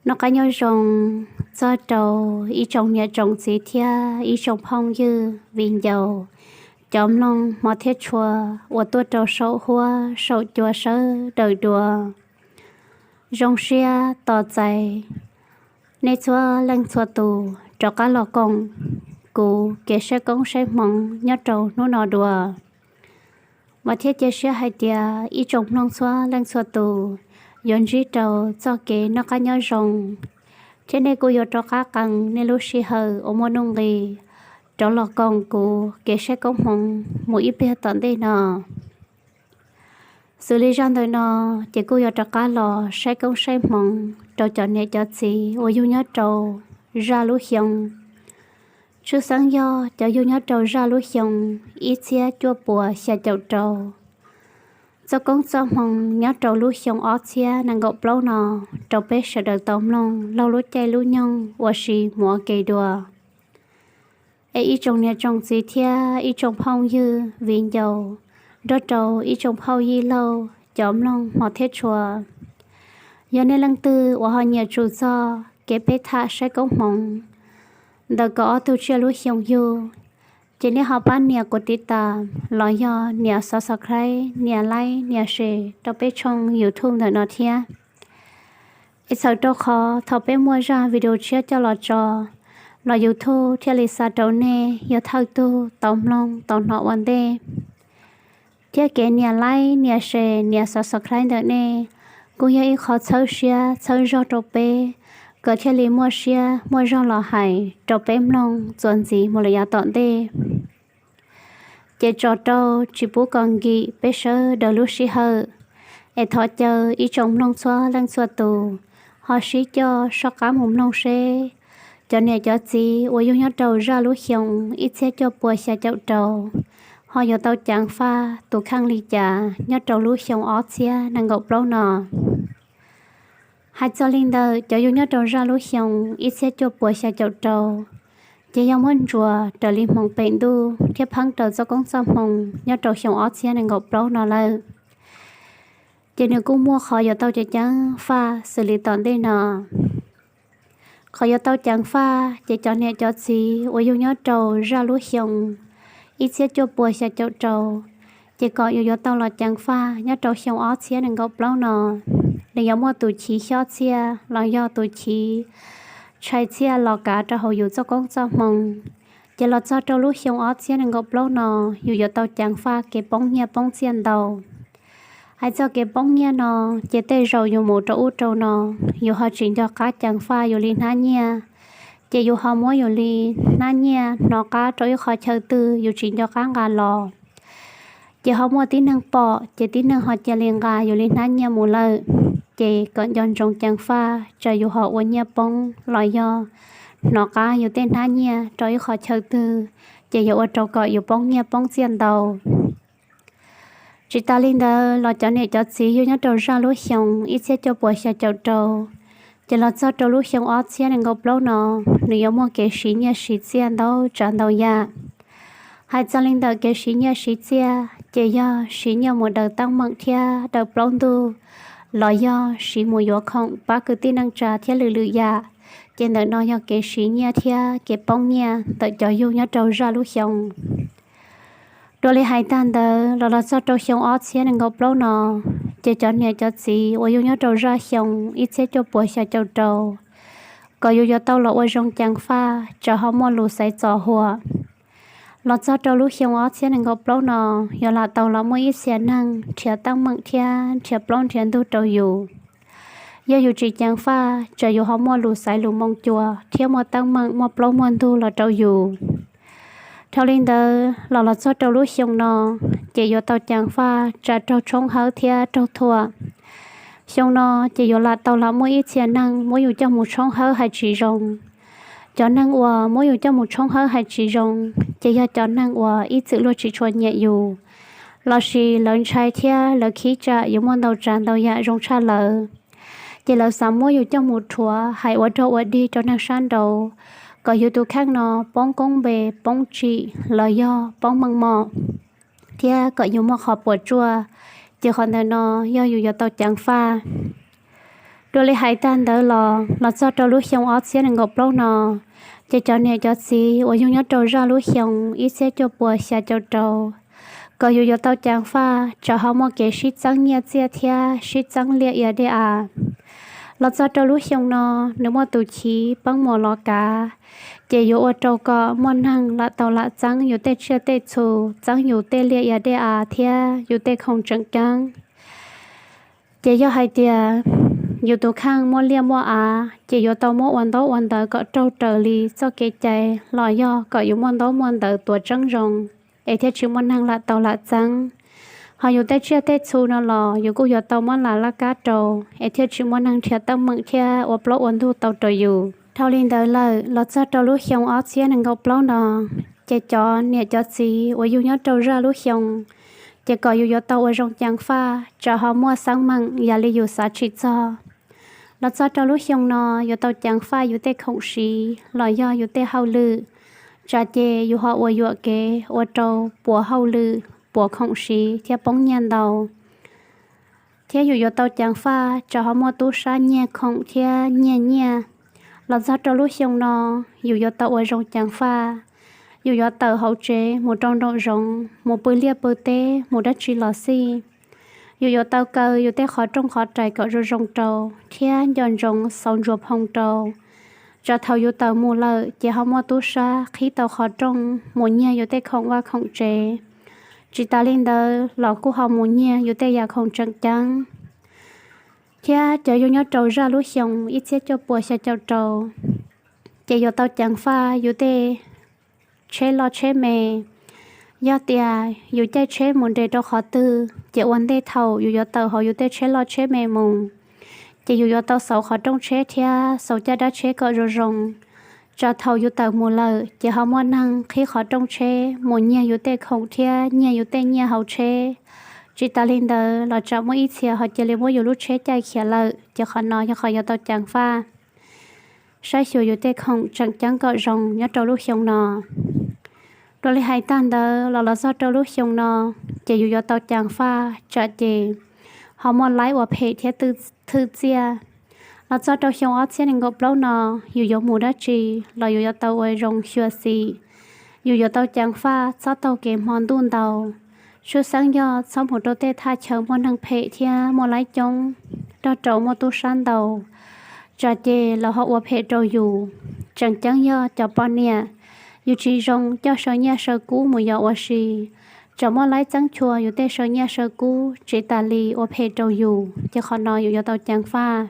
Noj qab nyob zoo txog rau ib tsoom niam tsoom txiv thiab ib tsoom phooj ywg viv ncaus, cov mloog hmov thiab tshua uas tuaj rau saum huab saum cua sawv daws dua. Zoo siab tos txais nej txhua leej txhua tus rov qab los koom kuv kev saib koob saib hmoov nyob rau hnub no dua. Vam thiab cia siab hais tias ib tsoom mloog txhua leej txhua tus yuav ntsib rau txoj kev noj qab nyob zoo, thiab nej kuj yuav rov qab qee nej lub sij hawm uas muaj nuj nqis rov los koom kuv kev saib koob hmoov mus ib pliag tom ntej no. Xws li zaj ntawm no, ces kuj yuav rov qab los saib koob saib hmoov rau cov niam cov txiv uas yug nyob rau zaj lub xyoo, tshwj xeeb yog cov yug nyob rau zaj lub xyoo ib txhiab cuaj puas xya caum rau. Txoj koob txoj hmoov nyob rau lub xyoo ob txhiab nees nkaum plaub no rau peb sawv daws tau mloog laug lub caij lub nyoog ua si mus ua ke dua. Es ib tsoom niam tsoom txiv thiab ib tsoom phooj ywg viv ncaus, nrog rau ib tsoom phauj yij laug cov mloog hmov thiab tshua, yog nej leej twg uas ho nyiam tsum txog kev peb tham saib koob hmoov ntawm kaum ob tug tsiaj lub xyoo yug, ces nej ho pab nias kuv tiv tas los yog nias subscribe, nias like, nias share rau peb tshooj YouTube ntawm no thiab. Es txhawm rau qhov thaum peb muaj zaj video tshiab coj los tso, los YouTube thiaj li xa rau nej yog thawj tug tau mloog tau hnov ua ntej. Thiab kev nias like, nias share, nias subscribe ntawm nej kuj yog ib qho txhawb siab txhawb zog rau peb, kom thiaj li muaj siab muaj zog los hais rau peb mloog txuas ntxiv mus lawm yav tom ntej. Ces tso rau tsis pub kom nkim peb sawv daws lub sij hawm, es thov caw ib tsoom mloog txhua leej txhua tus ho sib coj soj qab mus mloog seb cov niam cov txiv uas yug nyob rau zaj lub xyoo ib txhiab cuaj puas xya caum rau ho yuav tau ceev faj tus kheej li cas nyob rau lub xyoo ob txhiab nees nkaum plaub no. Hais txog li ntawm cov yug nyob rau zaj lub xyoo ib txhiab cuaj puas xya caum rau, ces yog muab ntsuas raws li hmoov pem ntuj thiab pheeb rau txoj koob txoj hmoo nyob rau xyoo ob txhiab nees nkaum plaub no lawm, ces nws kuj muaj qhov yuav tau ceev ceev faj xws li tom ntej no. Qhov yuav tau ceev faj ces cov niam cov txiv uas yug nyob rau zaj lub xyoo ib txhiab cuaj puas xya caum rau, ces kom yus yuav tau los ceev faj nyob rau xyoo ob txhiab nees nkaum plaub no, nws yuav muaj tus chiv xyob txhiaj los yog tus chiv tshai txhiaj los kav rau hauv yus txoj koob txoj hmoo. Ces los txog rau lub xyoo ob txhiab nees nkaum plaub no, yus yuav tau ceev faj kev poob nyiaj poob txiaj ntau. Hais txog kev poob nyiaj no, ces tej zaum yus mus rau ub rau no, yus ho tsis nco qab ceev faj yus li hnab nyiaj, ces yus ho muab yus li hnab nyiaj hnov qab rau ib qho chaw twg yus tsis nco qab nqa los. Ces ho muaj tib neeg pom, ces tib neeg ho cia li nqa yus li hnab nyiaj mus lawm. Ces kom nco ntsoov ceev faj tsam yus ho ua nyiaj poob los yog hnov qab yus tej hnab nyiaj rau ib qho chaw twg, ces yuav ua rau kom yus poob nyiaj poob txiaj ntau. Tsis tas li ntawd los cov niam cov txiv yug nyob rau zaj lub xyoo ib txhiab cuaj puas xya caum rau, ces los txog rau lub xyoo ob txhiab nees nkaum plaub no, nws yuav muaj kev siv nyiaj siv txiaj ntau tsav ntau yam. Hais txog li ntawm kev siv nyiaj siv txiaj, ces yog siv nyiaj mus daws teeb meem thiab daws plaub ntug, los yog siv mus yuav khoom pab kwv tij neej tsa thiab lwm lwm yam. Ces ntawm no yog kev siv nyiaj thiab kev poob nyiaj ntawm cov yug nyob rau zaj lub xyoo. Dua li hais tag ntawd los los txog rau xyoo ob txhiab nees nkaum plaub no, ces cov niam cov txiv uas yug nyob rau zaj xyoo ib txhiab cuaj puas xya caum rau, kom yus yuav tau los ua zoo ceev faj tsam ho muaj lus xaiv txos huam. Los txog rau lub xyoo ob txhiab nees nkaum plaub no, yuav lam tau los muaj ib txhia neeg nrhiav teeb meem thiab nrhiav plaub nrhiav ntug rau yus. Yog yus tsis ceev faj tsam yus ho muaj lus xaiv lus moo cua thiab muaj teeb meem muaj plaub muaj ntug los rau yus. Dhau li ntawd los los txog rau lub xyoo no, ces yuav tau ceev faj tsam raug tshoob hawb thiab raug thuam. Xyoo no ces yuav lam tau los muaj ib txhia neeg muab yus coj mus tshoob hawb hais tsis zoo. Cov neeg uas muab yus coj mus tshoob hawb hais tsis zoo, ces yog cov neeg uas ib txwm luag tsis tshua nyiam yus, lossis lawv ntshai thiab lawv khib tsam yus muaj ntau tsav ntau yam zoo tshaj lawv. Ces lawv xav muab yus coj mus rhuav hais ua rog ua dig rau neeg sab nraud, kom yus tus kheej no poob koob npe poob tsim los yog poob meej mom, thiab kom yus muaj qhov puas tsuaj. Ces qhov ntawm no yog yus yuav tau ceev faj. Dua li hais tag ntawd los los txog rau lub xyoo ob txhiab nees nkaum plaub no, ces cov niam cov txiv uas yug nyob rau zaj lub xyoo ib txhiab cuaj puas xya caum rau, kom yus yuav tau ceev faj tsam ho muaj kev sib txeeb nyiaj txiaj thiab sib txeeb liaj ia dej av. Los txog rau lub xyoo no, nws muaj tus chiv peeb muas los kav, ces yuav ua rau kom muaj neeg lam tau lam txeeb yus tej tsiaj tej txhu, txeeb yus tej liaj ia dej av thiab yus tej khoom tseem ceeb. Ces yog hais tias yus tus kheej muaj liaj muaj av, ces yuav tau muab ua ntaub ua ntawv kom raug raws li txoj kev cai los yog kom yus muaj ntaub muaj ntawv tuav tseeb zoo, es thiaj tsis muaj neeg lam tau lam txeeb. Ho yus tej tsiaj tej txhu no los yus kuj yuav tau muab lam laj kab rau, es thiaj tsis muaj neeg nrhiav teeb meem thiab ua plaub ua ntug tau rau yus. Dhau li ntawd lawm, los txog rau lub xyoo ob txhiab nees nkaum plaub no, ces cov niam cov txiv uas yug nyob rau zaj lub xyoo, ces kom yus yuav tau ua zoo ceev faj tsam ho muaj xeeb meem yam li yus xav tsis txog. Los txog rau lub xyoo no, yuav tau ceev faj yus tej khoom siv los yog yus tej hauj lwm, tsam ces yus ho ua yuam kev ua rau puas hauj lwm puas khoom siv thiab poob nyiaj ntau. Thiab yus yuav tau ceev faj tsam ho muaj tub sab nyiag khoom thiab nyiag nyiaj. Los txog rau lub xyoo no, yus yuav tau ua zoo ceev faj. Yus yuav tawm hauv tsev mus rau nraum zoov, mus pw liaj pw teb, mus dab tsi los xij, yus yuav tau kaw yus tej qhov rooj qhov rais kom zoo zoo rau, thiab nco ntsoov xauv ntsuas phoo rau, tsam thaum yus tawm mus lawm ces ho muaj tub sab qhib tau qhov rooj mus nyiag yus tej khoom vaj khoom tsev. Tsis tas li ntawd los kuj ho mus nyiag yus tej yam khoom tseem ceeb. Thiab cov yug nyob rau zaj lub xyoo ib txhiab cuaj puas xya caum rau, ces yuav tau ceev faj yus tej tsheb loj tsheb me. Yog tias yus caij tsheb mus nres rau qhov twg, ces ua ntej thaum yus yuav tawm hauv yus tej tsheb loj tsheb me mus, ces yus yuav tau xauv qhov rooj tsheb thiab xauv caj dab tsheb kom zoo zoo, tsam thaum yus tawm mus lawm ces ho muaj neeg qhib qhov rooj tsheb mus nyiag yus tej khoom thiab nyiag yus tej nyiaj hauv tsheb. Tsis tas li ntawd los tsam muaj ib txhia ho cia li muab yus lub tsheb caij khiav lawm, ces qhov no yog qhov yuav tau ceev faj saib xyuas yus tej khoom tseem ceeb kom zoo nyob rau lub xyoo no. Dua li hais tag ntawd los los txog rau lub xyoo no, ces yus yuav tau ceev faj tsam ces ho muaj laib ua phem thiab thwj txiaj. Los txog rau xyoo ob txhiab nees nkaum plaub no, yus yuav mus dab tsi los yus yuav tau ua zoo xyuam xim. Yus yuav tau ceev faj txhob taug kev hmo ntuj ntau. Tshwj xeeb yog txhob mus rau tej thaj chaw muaj neeg phem thiab muaj laib coob, nrog rau muaj tub sab ntau, tsam ces lawv ho ua phem rau yus. Tseem ceeb yog cov poj niam, yus tsis zoo coj saw nyiaj saw kub mus yos ua si, tsam muaj laib txeeb chua yus tej saw nyiaj saw kub tsis tas li ua phem rau yus, ces qhov no yus yuav tau ceev faj.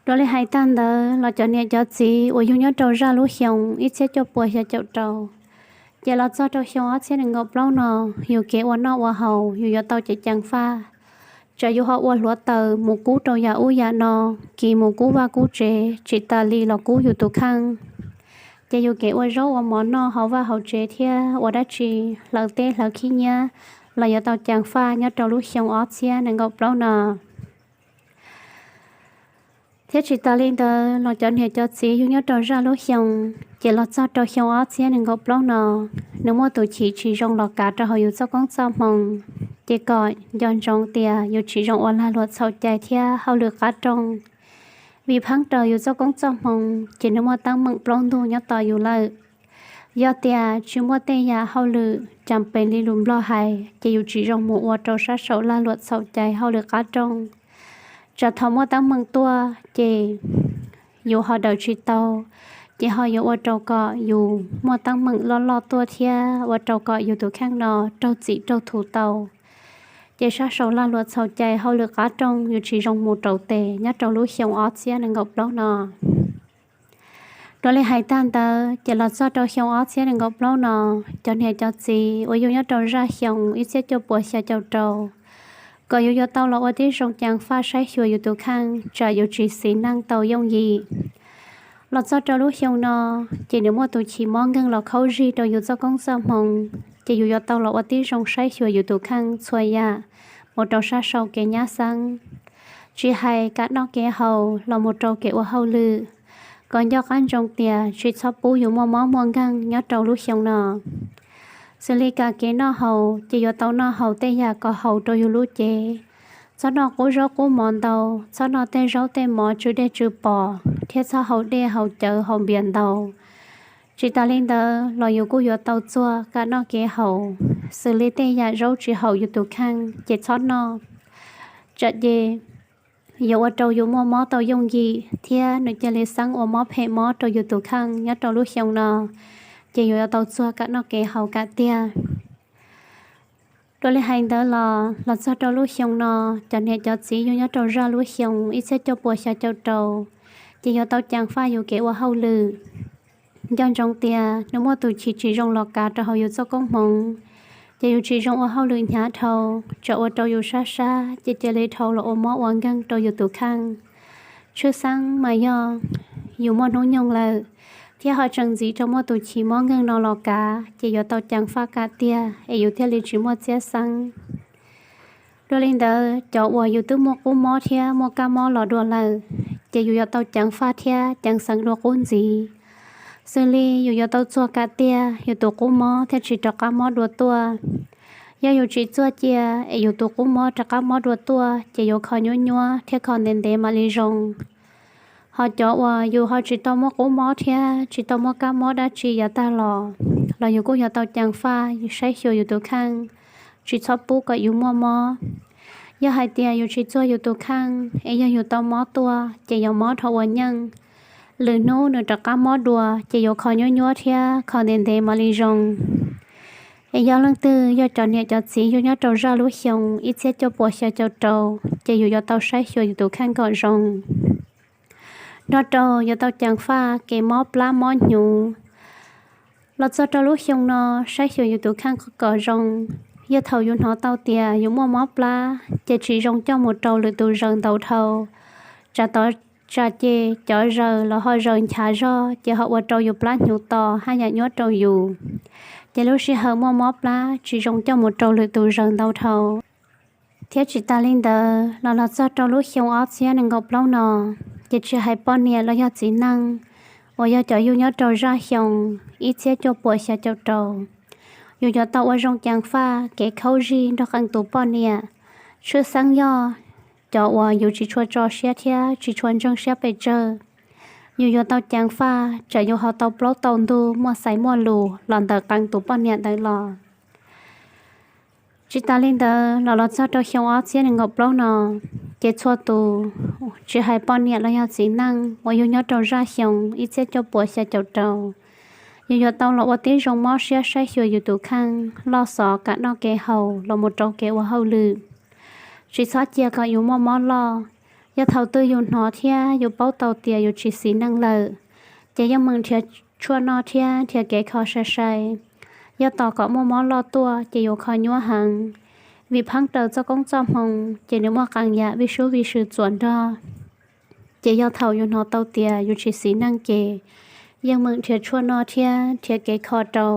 Dua li hais tag ntawd los cov niam cov txiv uas yug nyob rau zaj lub xyoo ib txhiab cuaj puas xya caum rau, ces los txog rau xyoo ob txhiab nees nkaum plaub no, yus kev ua noj ua haus yus yuav tau ceev ceev faj, tsam yus ho ua hluav taws mus kub rau yam ub yam no, kis mus kub vaj kub tsev tsis tas li los kub yus tus kheej. Ces yus kev ua zaub ua mov noj hauv vaj hauv tsev thiab ua dab tsi hlawv teb hlawv khib nyiab los yuav tau ceev faj nyob rau lub xyoo ob txhiab nees nkaum plaub no. Thiab tsis tas li ntawd los cov niam cov txiv yug nyob rau zaj lub xyoo, ces los txog rau xyoo ob txhiab nees nkaum plaub no, nws muaj tus chiv tsis zoo los kav rau hauv yus txoj koob txoj hmoo, ces kom nco ntsoov tias yus tsis zoo ua lag luam txhaum cai thiab hauj lwm qab rooj. Vim pheeb raws yus txoj koob txoj hmoo, ces nws muaj teeb meem plaub ntug nyob tos yus lawm. Yog tias tsis muaj tej yam hauj lwm cas pes li lus Nplog hais, ces yus tsis zoo mus ua rau sab saum lag luam txhaum cai hauj lwm qab rooj. Tsam thaum muaj teeb meem tuaj ces yus ho daws tsis tau, ces ho yuav ua rau kom yus muaj teeb meem loj loj tuaj thiab ua rau kom yus tus kheej no raug txim raug thuv tau. Ces sab saum lag luam txhaum cai hauj lwm qab rooj yus tsis zoo mus rau tes nyob rau lub xyoo ob txhiab nees nkaum plaub no. Dua li hais tag ntawd ces los txog rau xyoo ob txhiab nees nkaum plaub no, cov niam cov txiv uas yug nyob rau zaj xyoo ib txhiab cuaj puas xya caum rau, kom yus yuav tau los ua tib zoo ceev faj saib xyuas yus tus kheej tsam yus tsis xiv neej tau yooj yim. Los txog rau lub xyoo no, ces nws muaj tus chiv mob nkeeg los khaub zig rau yus txoj koob txoj hmoo, ces yus yuav tau los ua tib zoo saib xyuas yus tus kheej txhua yam mus rau sab saum kev nyab xeeb, tsis hais kev noj kev haus los mus rau kev ua hauj lwm, kom nco qab ntsoov tias tsis txhob pub yus muaj mob muaj nkeeg nyob rau lub xyoo no. Xws li kev noj haus ces yuav tau noj haus tej yam kom haum rau yus lub cev, Txhob noj qub zaub qub mov ntau, txhob noj tej zaub tej mov tsw dej tsw pom, thiab txhob haus dej haus cawv haus npias ntau. Tsis tas li ntawd los yus kuj yuav tau txuag kam noj kev haus, xws li tej yam zaub tsis haum yus tus kheej ces txhob noj, tsam ces yuav ua rau yus muaj mob tau yooj yim thiab nws cia li xeeb ua mob phem mob rau yus tus kheej nyob rau lub xyoo no, ces yus yuav tau txuag kam noj kev haus kam tiag. Dua li hais ntawd los, los txog rau lub xyoo no, cov niam cov txiv yug nyob rau zaj lub xyoo ib txhiab cuaj puas xya caum rau, ces yuav tau ceev faj yus kev ua hauj lwm. Nco ntsoov tias nws muaj tus chim tsis zoo los kav rau hauv yus txoj koob hmoov, ces yus tsis zoo ua hauj lwm hnyav dhau, tsam ua rau yus sab sab ces cia li dhau los ua mob ua nkeeg rau yus tus kheej. Tshwj xeeb mas yog yus muaj hnub nyoog lawm, thiab ho tseem ntxiv rau muaj tus chim mob nkeeg no los kav, ces yuav tau ceev faj kam tiag es yus thiaj li tsis muaj txiab xeeb. Dua li ntawd, cov uas yus twb muaj qub mob thiab muaj kab mob los dua lawm, ces yus yuav tau ceev faj thiab ceev xeev dua qub ntxiv. Xws li yus yuav tau txuag kam tiag yus tus qub mob thiaj tsis rov qab mob dua tuaj. Yog yus tsis txuag cia es yus tus qub mob rov qab mob dua tuaj, ces yuav kho nyuab nyuab thiab kho ntev ntev mam li zoo. Ho cov uas yus ho tsis tau muaj qub mob thiab tsis tau muaj kab mob dab tsi yav tag los, los yus kuj yuav tau ceev faj saib xyuas yus tus kheej, tsis txhob pub kom yus muaj mob. Yog hais tias yus tsis txuag yus tus kheej es yog yus tau mob tuaj ces yuav mob dhau ua nyeej. Lwm hnub nws rov qab mob dua ces yuav kho nyuab nyuab thiab kho ntev ntev mam li zoo. Es yog leej twg yog cov niam cov txiv yug nyob rau zaj lub xyoo ib txhiab cuaj puas xya caum rau, ces yus yuav tau saib xyuas yus tus kheej kom zoo. Nrog rau yuav tau ceev faj kev mob plab mob hnyuv. Los txog rau lub xyoo no, saib xyuas yus tus kheej kom zoo. Yog thaum yus hnov tau tias yus muaj mob plab ces tsis zoo coj mus rau lwm tus zaws ntau dhau, tsam tod tsam ces cov zaws los ho zaws nchav zog ces ho ua rau yus plab hnyuv to haj yam nyuab rau yus, ces lub sij hawm muaj mob plab tsis zoo coj mus rau lwm tus zaws ntau dhau. Thiab tsis tas li ntawd los los txog rau lub xyoo ob txhiab nees nkaum plaub no, ces tsis hais poj niam los yog txiv neej uas yog cov yug nyob rau zaj xyoo ib txhiab cuaj puas xya caum rau, yus yuav tau ua zoo ceev faj kev khaub zig nrog qee tus poj niam. Tshwj xeeb yog cov uas yus tsis tshua tso siab thiab tsis tshua ntseeg siab pes tsawg, yus yuav tau ceev faj tsam yus ho tau plaub tau ntug muaj xaiv muaj lus los ntawm qee tus poj niam ntawd los. Tsis tas li ntawd los los txog rau xyoo ob txhiab nees nkaum plaub no, ces txhua tus, tsis hais poj niam los yog txiv neej uas yug nyob rau zaj xyoo ib txhiab cuaj puas xya caum rau, yus yuav tau los ua tib zoo mob siab saib xyuas yus tus kheej, loj xov kam noj kev haus los mus rau kev ua hauj lwm. Tsis txhob cia kom yus muaj mob loj. Yog thaum twg yus hnov thiab yus paub tau tias yus tsis xis neej lawm, ces yeej meem nrhiav tshuaj noj thiab nrhiav kev kho sai sai. Yog tos kom muaj mob loj tuaj ces yuav kho nyuab heev, vim pheeb raws txoj koob txoj hmoo ces nws muaj qee yam vij sub vij sw txuas nrog. Ces yog thaum yus hnov tau tias yus tsis xis neej ces yeej meem nrhiav tshuaj noj thiab nrhiav kev kho rau.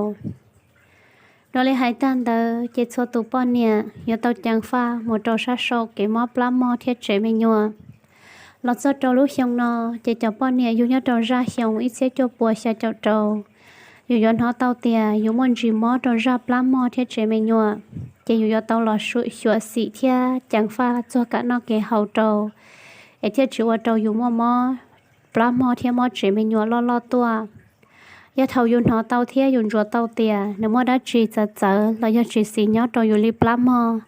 Dua li hais tag ntawd ces txhua tus poj niam yuav tau ceev faj mus rau sab saum kev mob plab mog thiab tsev me nyuam. Los txog rau lub xyoo no, ces cov poj niam yug nyob rau zaj xyoo ib txhiab cuaj puas xya caum rau, yus yuav hnov tau tias yus muaj ntsis mob rau zaj plab mog thiab tsev me nyuam, ces yus yuav tau los xyuam xim thiab ceev faj txuag kam noj kev haus rau, es thiaj tsis ua rau yus muaj mob plab mog thiab mob tsev me nyuam loj loj tuaj. Yog thaum yus hnov tau thiab yus ntsuas tau tias nws muaj dab tsi txawv txawv los yog tsis xis nyob rau yus li plab mog,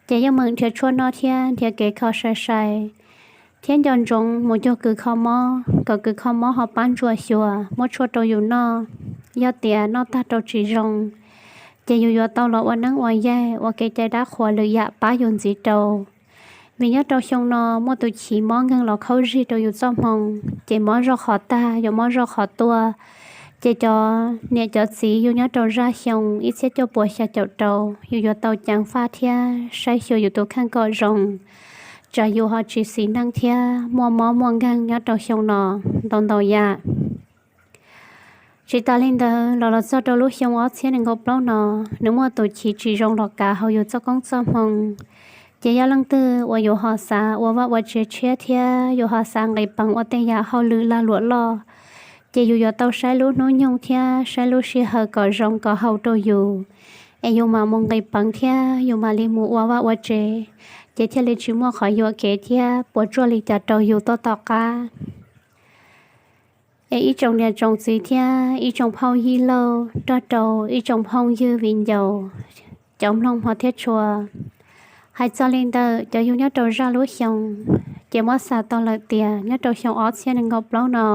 ces yeej meem nrhiav tshuaj noj thiab nrhiav kev kho sai sai, thiab nco ntsoov mus cuag kws kho mob kom kws kho mob ho pab ntsuas xyuas muab tshuaj rau yus noj. Yog tias noj tag rau tsis zoo, ces yus yuav tau los ua neeb ua yaig ua kev cai dab qhuas lwm yam pab yus ntxiv rau. Vim nyob rau xyoo no muaj tus chiv mob nkeeg los khaub zig rau yus txoj hmoo, ces mob zoj qhov tag yuav mob zoj qhov tuaj. Ces cov niam cov txiv yug nyob rau zaj xyoo ib txhiab cuaj puas xya caum rau, yus yuav tau ceev faj thiab saib xyuas yus tus kheej kom zoo, tsam yus ho tsis xis neej thiab muaj mob muaj nkeeg nyob rau xyoo no ntau ntau yam. Tsis tas li ntawd los los txog rau lub xyoo ob txhiab nees nkaum plaub no, nws muaj tus chiv tsis zoo los kav hauv yus txoj koob txoj hmoo. Ces yog leej twg uas yus ho xav ua vaj ua tsev tshiab thiab yus ho xav nqis peev ua tej yam hauj lwm lag luam loj, ces yus yuav tau saib lub hnub nyoog thiab saib lub sij hawm kom zoo kom haum rau yus, es yus mam mus nqis peev thiab yus mam li mus ua vaj ua tsev, ces thiaj li tsis muaj qhov yuam kev thiab puas tsuaj li cas rau yus tuaj tom qab. Es ib tsoom niam tsoom txiv thiab ib tsoom phooj ywg lauj, nrog rau ib tsoom phooj ywg viv ncaus, cov mloog hmov thiab tshua. Hais txog li ntawm cov yug nyob rau zaj lub xyoo, ces muab xav tau lawm tias nyob rau xyoo ob txhiab nees nkaum plaub no,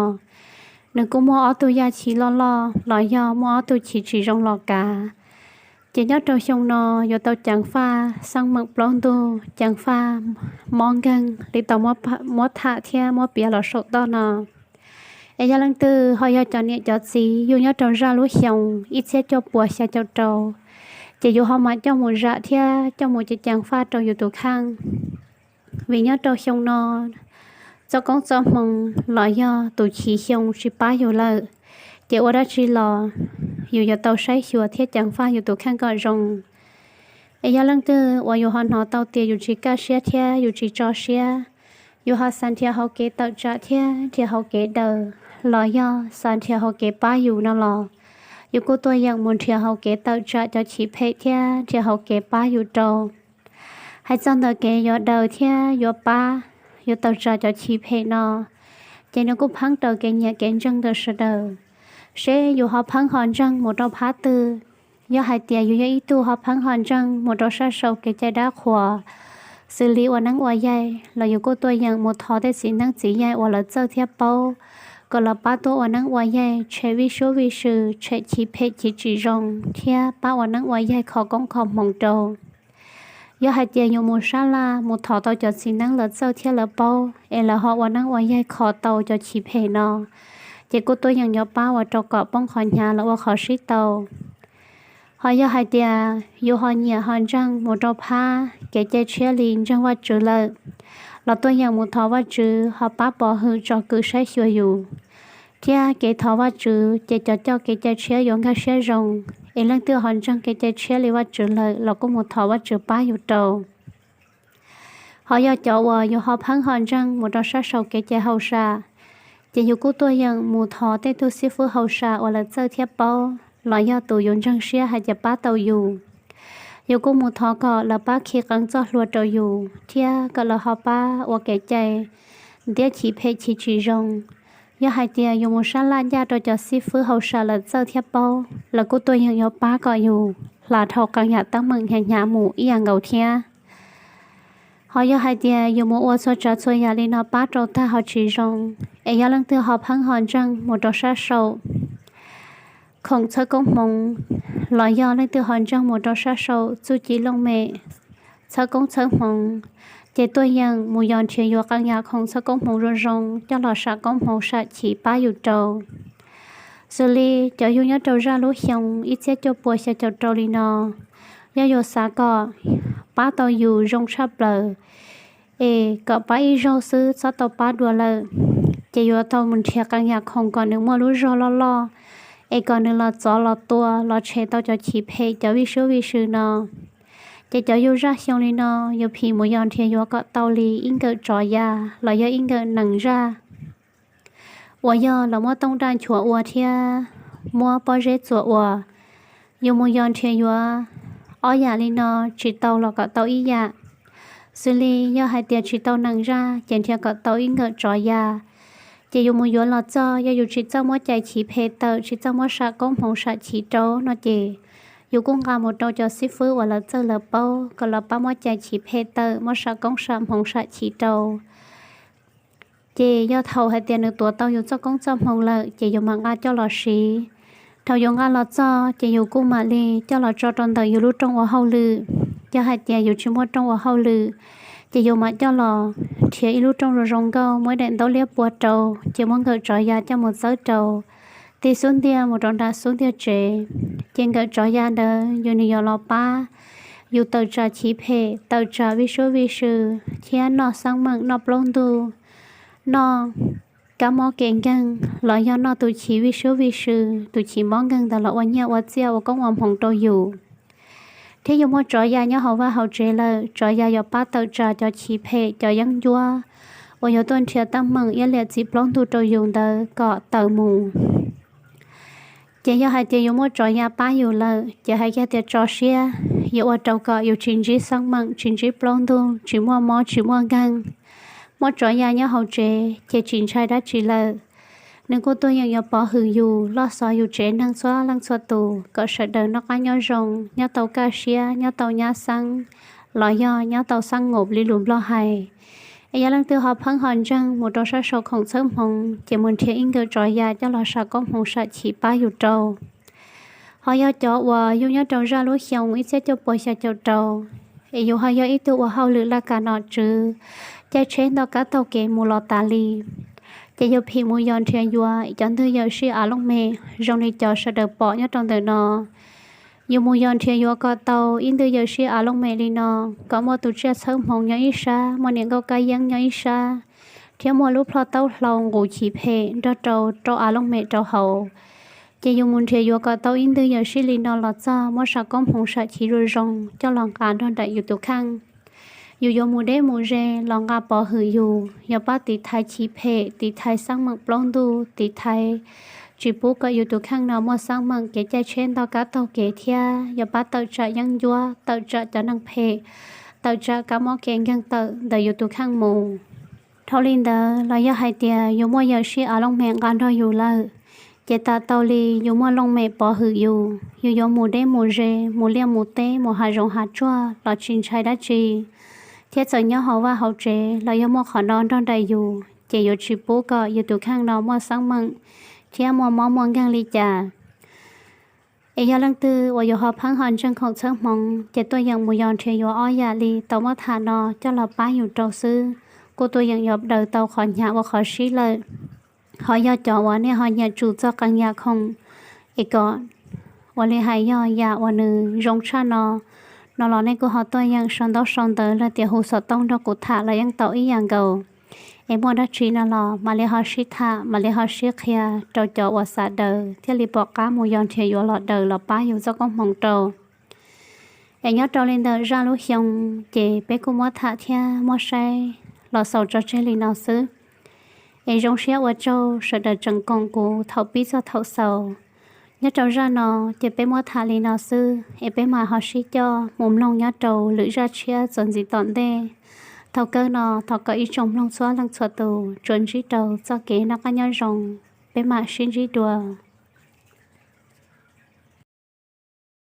nws kuj muaj ob tug yaj chiv loj loj los yog muaj ob tug chiv tsis zoo los kav. Ces nyob rau xyoo no yuav tau ceev faj xeeb meem plaub ntug, ceev faj mob nkeeg li tau muab tham thiab muab piav los saum toj no. Es yog leej twg ho yog cov niam cov txiv yug nyob rau zaj lub xyoo ib txhiab cuaj puas xya caum rau, ces yus ho mam coj mus zam thiab coj mus ceev faj rau yus tus kheej. Vim nyob rau xyoo no txoj koob txoj hmoov los yog tus chiv xyoo tsis pab yus lawm, ces ua dab tsi los yus yuav tau saib xyuas thiab ceev faj yus tus kheej kom zoo. Es yog leej twg uas yus ho hnov tau tias yus tsis kaj siab thiab yus tsis tso siab, yus ho xav nrhiav hauv kev tawm tsam thiab nrhiav hauv kev daws, los yog xav nrhiav hauv kev pab yus no los, yus kuj tuaj yeem mus nrhiav hauv kev tawm tsam cov chiv phem thiab nrhiav hauv kev pab yus rau. Hais txog ntawm kev yuav daws thiab yuav pab, yuav tawm tsam cov chiv phem no, ces nws kuj pheeb raws kev nyiam kev ntseeg ntawm sawv daws, seb yus ho pheeb ho ntseeg mus rau phab twg. Yog hais tias yus yog ib tug ho pheeb ho ntseeg mus rau sab saum kev cai dab qhuas, xws li ua neeb ua yaig los yus kuj tuaj yeem mus thov tej txiv neeb txiv yaig uas lawv txawj thiab paub, kom lawv pab tuaj ua neeb ua yaig tshem vij sub vij sw, tshem chiv phem chiv tsis zoo thiab pab ua neeb ua yaig kho koob kho hmoov rau. Yog hais tias yus mus sab laj mus thov tau cov txiv neeb lawv txawj thiab lawv paub es lawv ho ua neeb ua yaig kho tau cov chiv phem no, ces kuj tuaj yeem yuav pab ua rau kom poob qhov hnyav los ua qhov sib tau. Ho yog hais tias yus ho nyiam ho ntseeg mus rau phab kev cai tshiab li ntseeg Vajtswv lawm, los tuaj yeem mus thov Vajtswv ho pab pov hwm tsom kwm saib xyuas yus. Thiab kev thov Vajtswv ces cov coj kev cai tshiab yuav nkag siab zoo, es leej twg ho ntseeg kev cai tshiab li Vajtswv lawm los kuj mus thov Vajtswv pab yus rau. Ho yog cov uas yus ho pheeb ho ntseeg mus rau sab saum kev cai hauj sam, ces yus kuj tuaj yeem mus thov tej tug xib fwb hauj sam uas lawv txawj thiab paub los yog tus yus ntseeg siab hais tias pab tau yus. Yus kuj mus thov kom lawv pab khi qee txoj hlua rau yus thiab kom lawv ho pab ua kev cai ntiab chiv phem chiv tsis zoo. Yog hais tias yus mus sab laj ncaj rau cov xib fwb hauj sam lawv txawj thiab paub, lawv kuj tuaj yeem yuav pab kom yus hla dhau qee yam teeb meem hnyav hnyav mus ib yam nkaus thiab. Ho yog hais tias yus mus ua txhua tsav txhua yam li no pab rau tag ho tsis zoo, es yog leej twg ho pheeb ho ntseeg mus rau sab saum khoom txhawb koob hmoov, los yog leej twg ho ntseeg mus rau sab saum txuj ci looj mem txhawb koob txhawb hmoov, ces tuaj yeem mus yos nrhiav yuav qee yam khoom txhawb koob hmoov zoo zoo coj los sam koob hmoov sam chiv pab yus rau. Xws li cov yug nyob rau zaj lub xyoo ib txhiab cuaj puas xya caum rau li no, yog yus xav kom pab tau yus zoo tshaj plaws, es kom pab ib zaug xwb txhob tau pab dua lawm, ces yuav tau mus nrhiav qee yam khoom kom nws muaj lub zog loj loj, es kom nws los txov los tua los tshem tau cov chiv phem cov vij sub vij sw no. Ces cov yug zaj xyoo li no, yus phim mus yos nrhiav yuav kom tau li ib nkawm tsov ya los yog ib nkawm nees zaj uas yog los muab tooj daj nchuav ua thiab muab pob zeb txuas ua. Yus mus yos nrhiav yuav ob yam li no tsis tau los kom tau ib yam. Xws li yog hais tias tsis tau nees zaj ces nrhiav kom tau ib nkawm tsov ya. Ces yus mus yuav los txog, yog yus tsis txawj muab cais chiv phem tawm, tsis txawj muab sam koob hmoov sam chiv rau no ces yus kuj nqa mus rau cov xib fwb uas lawv txawj lawv paub kom lawv pab muab cais chiv phem tawm, muab sam koob sam hmoov sam chiv rau. Ces yog thaum hais tias nws tuav tau yus txoj koob txoj hmoov lawm ces yus mam nqa coj los siv. Thaum yus nqa los txog ces yus kuj mam li coj los tso rau ntawm yus lub rooj ua hauj lwm. Yog hais tias yus tsis muaj rooj ua hauj lwm, ces yus mam coj los nrhiav ib lub rooj zoo zoo nkauj, muab daim ntaub liab pua rau, ces muab nkawm tsov ya coj mus txawb rau tim xub ntiag mus rau nram xub ntiag tsev. Ces nkawm tsov ya ntawd yus nws yuav los pab yus tawm tsam chiv phem, tawm tsam vij sub vij sw, thiab noj xeeb meem, noj plaub ntug, noj kab mob kev nkeeg, los yog noj tus chiv vij sub vij sw, tus chiv mob nkeeg ntawd los ua nyiaj ua txiaj ua koob ua hmoov rau yus. Thiab yus muaj tsov ya nyob hauv vaj hauv tsev lawm, tsov ya yuav pab tawm tsam cov chiv phem, cov yeeb ncuab uas yuav tuaj nrhiav teeb meem iab liam txiv plaub ntug rau yus ntawd kom tawm mus. Ces yog hais tias yus muaj tsov ya pab yus lawm, ces hais kiag tias tso siab, yuav ua rau kom yus tsis ntsib xeeb meem, tsis ntsib plaub ntug, tsis muaj mob tsis muaj nkeeg. Muaj tsov ya nyob hauv tsev ces tsis ntshai dab tsi lawm. Nws kuj tuaj yeem yuav pov hwm yus, loj xov yus tsev neeg txhua leej txhua tus kom sawv daws noj qab nyob zoo, nyob tau kaj siab, nyob tau nyab xeeb, los yog nyob tau xeeb nkaum li lus Nplog hais. Es yog leej twg ho pheej ho ntseeg mus rau sab saum khoom txhawb hmoov ces mus nrhiav ib nkawm tsov ya coj los sam koob hmoov sam chiv pab yus rau. Ho yog cov uas yug nyob rau zaj lub xyoo ib txhiab cuaj puas xya caum rau, es yus ho yog ib tug ua hauj lwm laj kam nom tswv, caij tsheb ntoj kab taug kev mus los tas li, ces yus phim mus yos nrhiav yuav cov ntwg yawm sij av looj mem zoo li cov sawv daws pom nyob rau ntawm no. Yus mus yos nrhiav yuav kom tau ib ntwg yawm sij av looj mem li no, kom muaj tus tsiaj txhawb hmoov nyob ib sab, muaj niam nkauj kab yeeb nyob ib sab, thiab muaj lub plhoj taub hlau nqus chiv phem nrog rau rau av looj mem rau hauv. Ces yus mus nrhiav yuav kom tau ib ntwg yawm sij li no los txog, muab sam koob hmoov sam chiv zoo zoo coj los nqa nrog nraim yus tus kheej. Yus yuav mus deb mus ze los nqa pov hwm yus, yuav pab tiv thaiv chiv phem, tiv thaiv xeeb meem plaub ntug, tiv thaiv tsis pub kom yus tus kheej no muaj xeeb meem kev caij tsheb ntoj kab taug kev thiab yuav pab tawm tsam yeeb ncuab, tawm tsam cov neeg phem, tawm tsam kab mob kev nkeeg tawm ntawm yus tus kheej mus. Dhau li ntawd los yog hais tias yus muaj yawm sij av looj mem nqa nrog yus lawm, ces tas tau li yus muaj looj mem pov hwm yus, yus yuav mus deb mus ze, mus liaj mus teb, mus hav zoov hav tsuag los tsis ntshai dab tsi. Thiab txawm nyob hauv vaj hauv tsev los yog muaj qhov no nrog nraim yus, ces yuav tsis pub kom yus tus kheej no muaj xeeb meem thiab muaj mob muaj nkeeg li cas. Es yog leej twg uas yuav ho pheej ho ntseeg khoom txhawb hmoov ces tuaj yeem mus yos nrhiav yuav ob yam li tau muab tham no coj los pab yus rau xwb, kuj tuaj yeem yuav daws tau qhov hnyav ua qhov sib lawm. Ho yog cov uas nej ho nyiam tsum txog qee yam khoom, es kom ua li hais yog yam uas nws zoo tshaj no, no los nej kuj ho tuaj yeem sau ntaub sau ntawv los tias hu xov tooj nrog kuv tham los yeej tau ib yam nkaus. Es muaj dab tsi no los mam li ho sib tham, mam li ho sib qhia rau cov uas xav daws thiaj li pom qab mus yos nrhiav yuav los daws los pab yus txoj koob hmoov rau. Es nyob rau li ntawm zaj lub xyoo, ces peb kuj muab tham thiab muab saib los xaus tso tseg li no xwb. Es zoo siab ua tsaug sawv daws tseem koom kuv thaum pib txog thaum xaus. Nyob rau zaj no, ces peb muab tham li no xwb, es peb mam ho sib coj mus mloog nyob rau lwm zaj tshiab txuas ntxiv tom ntej. Thaum kawg no thov kom ib tsoom mloog txhua leej txhua tus tsuas ntsib rau txoj kev noj qab nyob zoo. Peb mam sib ntsib dua.